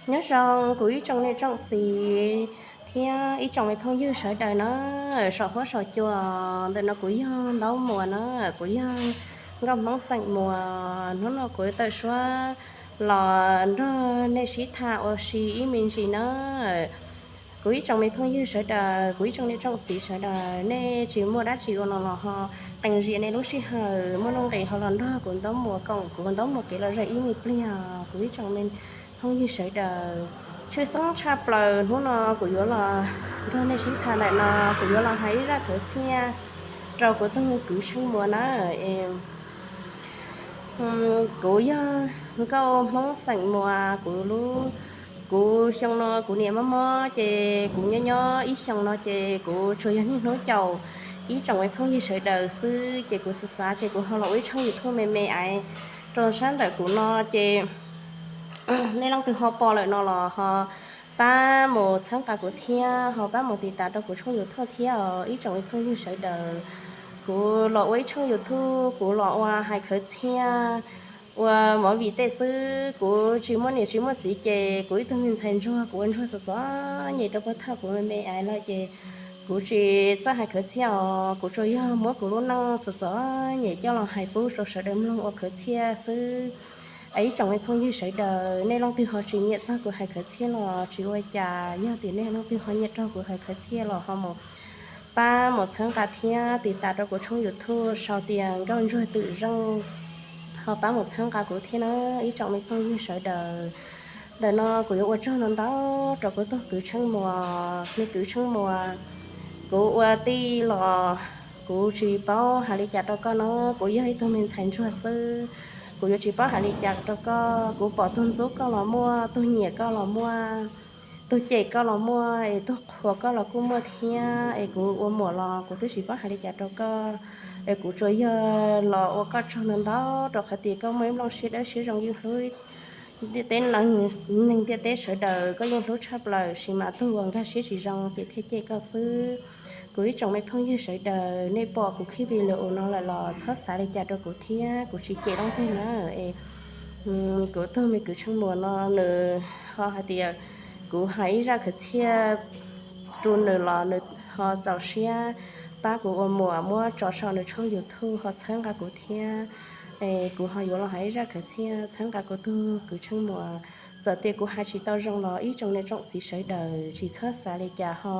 Nyob zoo kuv ib tsoom niam tsoom txiv thiab ib tsoom me phooj ywg sawv daws na, saum huab saum cua. Ntawm no kuv yog Ntaub Muas na, kuv yog nkauj Hmoob xeem Muas. Hnub no kuv tawm suab los nrog nej sib tham ua si ib me ntsis na. Kuv ib tsoom me phooj ywg sawv daws, kuv ib tsoom niam tsoom txiv sawv daws, nej tsis muaj dab tsi ua no los ho qee zias nej lub sij hawm muaj nuj nqis ho los nrog kuv Ntaub Muas koom kuv Ntaub Muas kev los zog ib me pliag. Kuv ib tsoom me phooj ywg sawv daws, tshwj xeeb tshaj plaws hnub no kuv yuav los nrog nej sib tham ntawm no, kuv yuav los hais ib zaj khawv txhiaj rau kuv tus kwv Tsheej Muas na. Kuv yog nkauj Hmoob xeem Muas, kuv lub, kuv xyoo no kuv niam mob mob ces kuv nyob nyob ib xyoo no ces kuv tsuas yog niaj hnub caum ib tsoom me phooj ywg sawv daws xwb. Ces kuv xav xav ces kuv ho los ua ib tshooj YouTube me me ais rau sab ntawm kuv no ces nej leej twg ho pom lawm no los ho pab mus txhawb nqa kuv thiab ho pab mus tiv tas rau kuv tshooj YouTube thiab os ib tsoom me phooj ywg sawv daws. Kuv los ua ib tshooj YouTube, kuv los ua hais khawv txhiaj, ua movie tej xwb. Kuv tsis muaj niam tsis muaj txiv ces kuv ib tug me ntxhais ntsuag, kuv ua ntsuag txom txom nyem rau pag thaj kuv me me ais lawm ces kuv tsis txawj hais khawv txhiaj os, kuv tsuas yog muab kuv lub neej txom txom nyem coj los hais pub rau sawv daws mloog ua khawv txhiaj xwb. Ib tsoom me phooj ywg sawv daws, nej leej twg ho tsis nyiam txog kuv hais khawv txhiaj los tsis ua cas, yog tias nej leej twg ho nyiam raug kuv hais khawv txhiaj los ho mus pab mus txhawb nqa thiab tiv tas rau kuv tshooj YouTube sau tias Nkauj Ntsuag Twm Zeej, ho pab mus txhawb nqa kuv thiab na ib tsoom me phooj ywg sawv daws. Ntawm no kuv yuav ua tsaug ntau ntau rau kuv tus kwv Tsheej Muas, me kwv Tsheej Muas, kuv ua tij los kuv tsis paub hais li cas rau koj no, kuv yog ib tug me ntxhais ntsuag xwb, kuv yuav tsis paub hais li cas rau koj. Kuv pom tug ntxub koj los muaj, tug nyiam koj los muaj, tug cem koj los muaj, es tug qhuas koj los kuj muaj thiab. Es kuv ua muam los kuv twb tsis paub hais li cas rau koj, es kuv tsuas yog los ua koj tsaug ntau ntau rau qhov tias koj muaj ib nplooj siab dawb siab zoo yeej hlub ntiaj teb, neeg ntiaj teb sawv daws, koj yeej hlub tshaj plaws, sis mas tug uas nkag siab tsis zoo ces thiaj cem koj xwb. Kuv ib tsoom me phooj ywg sawv daws, nej pom kuv clip video no lawm los txhob xav li cas rau kuv thiab, kuv tsis cem leej twg na. Es kuv tug me kwv Tsheej Muas no nws ho hais tias kuv hais ib zaj khawv txhiaj rau nws los nws ho txaus siab pab kuv ua muam muab tso saum nws tshooj YouTube ho txhawb nqa kuv thiab. Es kuv ho yuav los hais ib zaj khawv txhiaj txhawb nqa kuv tug kwv Tsheej Muas. Txawm tias kuv hais tsis tau zoo los ib tsoom niam tsoom txiv sawv daws tsis txhob xav li cas ho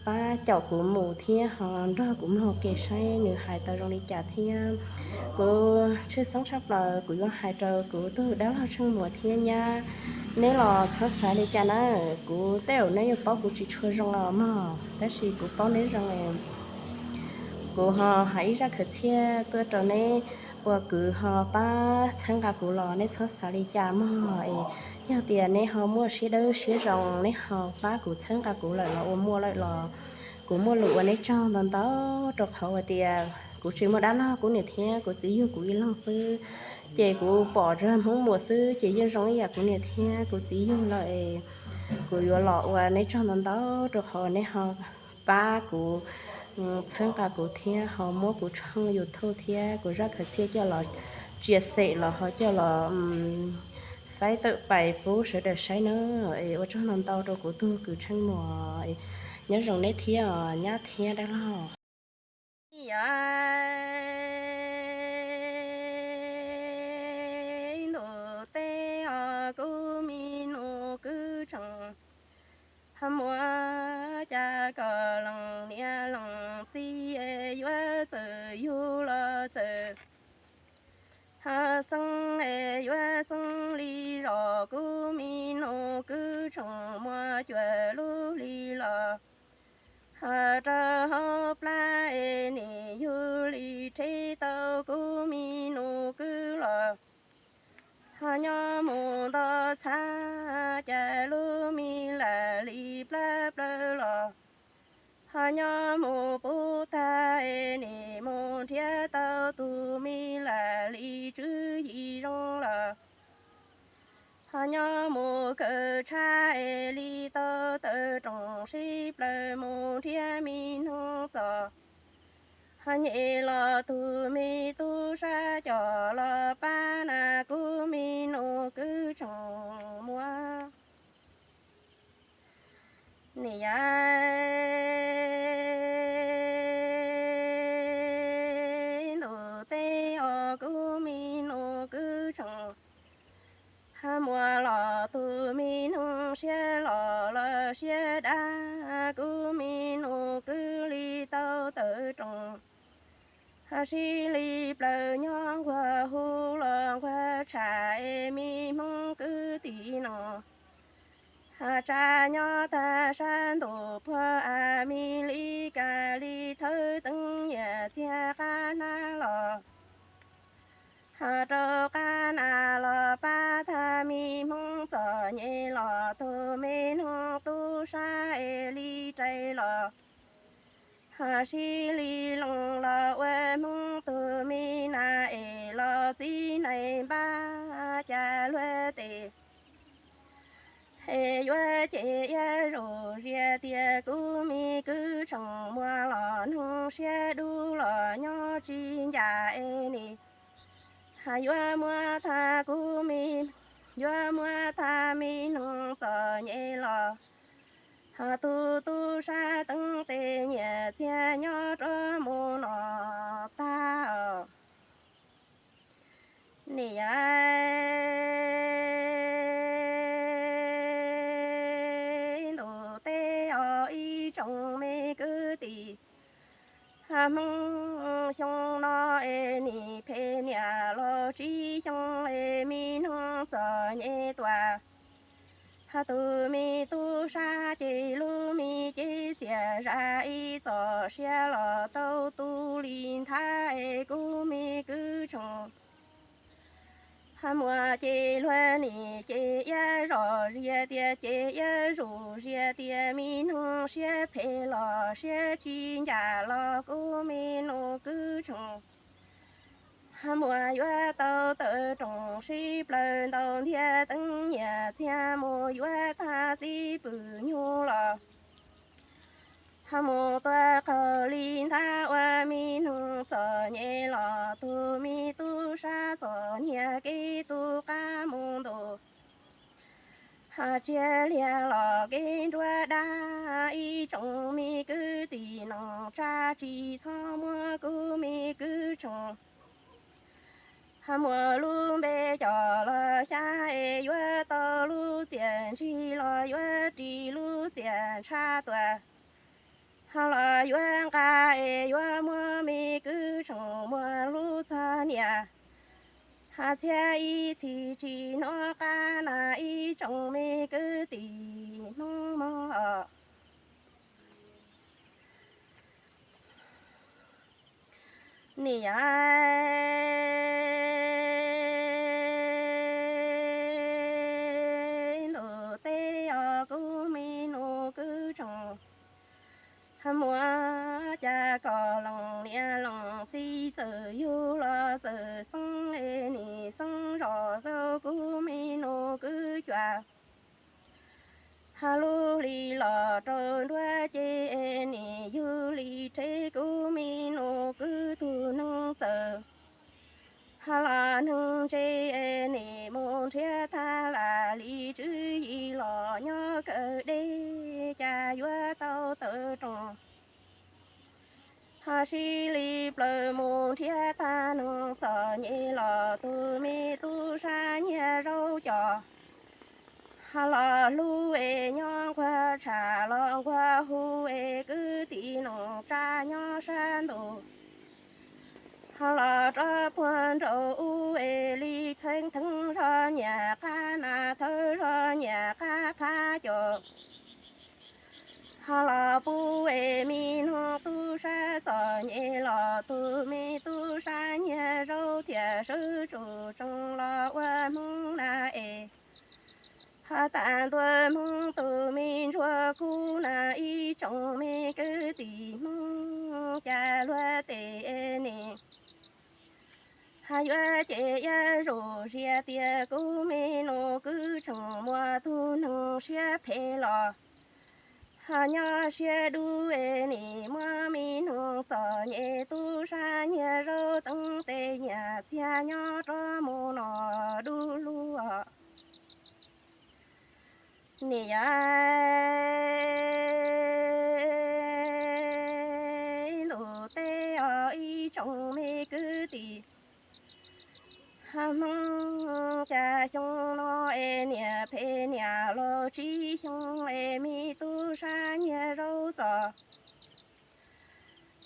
pab caum kuv mus thiab ho nrog kuv mloog kev saib nws hais tau zoo li cas thiab. Kuv tshwj xeeb tshaj plaws kuv yuav hais rau kuv tug dab laug Tsheej Muas thiab nyab, neb los txhob xav li cas na. Kuv tej zaum neb yuav paub kuv tsis tshua zoo los mog, tab sis kuv paub neb zoo. Kuv ho hais ib zaj khawv txhiaj tuaj rau neb ua kwv ho pab txhawb nqa kuv los neb txhob xav li cas mog. Es yog tias neb ho muaj siab dawb siab zoo neb ho pab kuv txhawb nqa kuv lawm los ua muam lawm los kuv muaj lus ua neb tsaug ntau ntau rau qhov uas tias kuv tsis muaj dab laug, kuv niam thiab kuv txiv yug kuv ib leeg xwb. Ces kuv pom zaj Hmoob Muas xwb ces yeej zoo ib yam kuv niam thiab kuv txiv yug lawm. Kuv yuav los ua neb tsaug ntau ntau rau qhov neb ho pab kuv txhawb nqa kuv thiab ho muab kuv tshooj YouTube thiab kuv zaj khawv txhiaj coj los tsia xem los ho coj los faib tawm pais pub sawv daws saib na. Es ua tsaug ntau ntau rau kuv tug kwv Tsheej Muas, nyob zoo neb thiab nyab thiab dab laug. Ib ntus teb os kuv mi nus kwv Tsheej Muas, cas kom leej niam leej txiv yuav txawm yug los txawm xeeb, yuav xeeb li zos kuv mi nus kwv Tsheej Muas cuag lub hli los rau hauv plab es nim yug li rhe tau kuv mi nus kwv los. Ho nyob mus nto txhab cas lub me lam li plab plawg los. Ho nyob mus pub tag es nim mus nrhiav tau tus me lam li tswv yim zoo los. Ho nyob mus kawm tshaj es li tau tawm rooj sib plaws mus nrhiav mi hnub txos. Ho nyem los tus me tub sab coj los pab na kuv mi nus kwv Tsheej Muas. Niam yau, ntuj teb os, kuv me nus kwv tseem muaj los tus me noog siab los los siab dab, kuv me nus kwv li tau tawm roos. Sib li plaws nyob nquag hu los nquag tsham es me Hmoob kwv tij neej tsa nyob tag sab ntuj puag Amelikas li thawb teeb nyiaj txiag qab hnab los rau qab nas los pab tag me Hmoob txom nyem los tus me noog tub sab es li rais los sib li loos los ua Hmoob tus me nas es los txiv neej npab cas luag tes es yuav ces iab zus zias tias kuv me kwv tseem muaj los noog siab dub los nyob tsis ncaj es nim yuav muab tag kuv me, yuav muab tag me noog txom nyem los tus tub sab teeb tes nyiaj txiag nyob rov mus no tag os. Niam yau, ntuj teb os, ib tsoom me kwv tij Hmoob, xyoo no es nim phem niam los tsib xyoo es me noog txom nyem tuaj. Tus me tub sab ces lub me cev txias zam ib txoj sia los tau tu li nthab es kuv me kwv tseem muaj ces luag nim ces iab zos zias tias ces iab zus zias tias me noog siab phem los siab tsis ncaj los kuv me nus kwv tseem muaj yuav tau tawm roos sib plaws ntaus ntiag teeb nyiaj txiag mus yuav tag txiv pwm nyuj los mus tua qaug li nthab ua me noog txom nyem los tus me tub sab txom nyem kev tu qab mus ntus. Tsiaj liag los kev nruab dab ib tsoom me kwv tij neej tsa tsis txhob muab kuv me kwv tseem muaj lub npe coj los xyab es yuav tau lub txiaj ntsig los yuav ris lub txiaj ntsha tuaj los yuav nqa es yuav muab me kwv tseem muaj lub txog niam txhiab ib txhis tsis hnov qab na ib tsoom me kwv tij Hmoob mog. Niam yau, ntuj teb os, kuv me nus kwv tseem muaj cas kom lees niam lees txiv txawm yug los txawm xeeb es nim xeeb zos rau kuv me nus kwv cuam lub hli los rau nruab ces nim yug li rhe kuv me nus kwv tug neeg txawm los neeg ntse es nim mus nrhiav tag lam li tswv yim los nyob kawg deb cas yuav tau tawm roos sib li plaws mus nrhiav tag neeg txom nyem los tus me tub sab nyiag zaub coj los hlub es nyob nquag tsham los nquag hu es kwv tij neej tsa nyob sab ntuj los rov puag nraum ub es li txheeb theeb zog nyiam qab nas thawb zog nyiam qab phab coj los pub es me noog tub sab txom nyem los tus me tub sab nyiag zaub thiaj sawv tsuj tsees los ua Hmoob na es tag ntua Hmoob tus me ntsuag kub na ib tsoom me kwv tij Hmoob cas luag tes nim yuav ces iab zus zias tias kuv me nus kwv tseem muaj tug neeg siab phem los nyob siab dub es nim muab me noog txom nyem tub sab nyiag zaub teeb tes nyiam txiag nyob rov mus no dub lug. Niam yau, no es niam phem niam laus tsib xyoo es me tub sab nyiag zaub txos.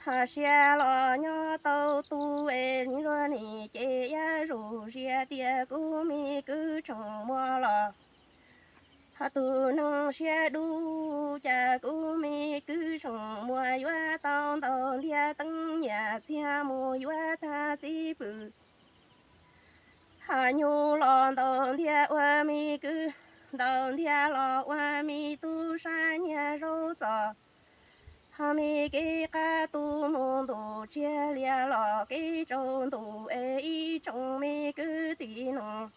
Ho sia los nyob tau tu es luag nim ces yaj zus zias tias kuv me kwv tseem muaj los. Ho tus neeg siab dub cas kuv me kwv tseem muaj yuav tau ntaus ntiag teeb nyiam txiag mus yuav tag txib pwm. Ho nyuj los ntaus ntiag ua me kwv, ntaus ntiag los ua me tub sab nyiag zaub txos. Ho me kev qab tu mus ntus tsiag lias los kev tsaus ntuj es ib tsoom me kwv tij neej.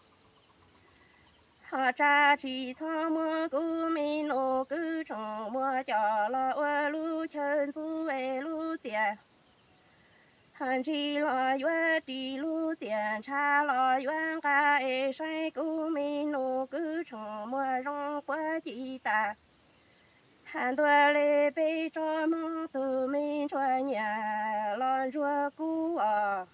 Ho tsa tsis txhob muab kuv me nus kwv tseem muaj coj los ua lub chaw ntxub es lub txiaj. Ho ntsis los yuav ris lub txiaj, ntshav los yuav nqa es saib kuv me nus kwv tseem muaj zoo puav ci tas. Has ntua li peb tsob Hmoob tus me ntsuag nyiam los ntsuag kub os.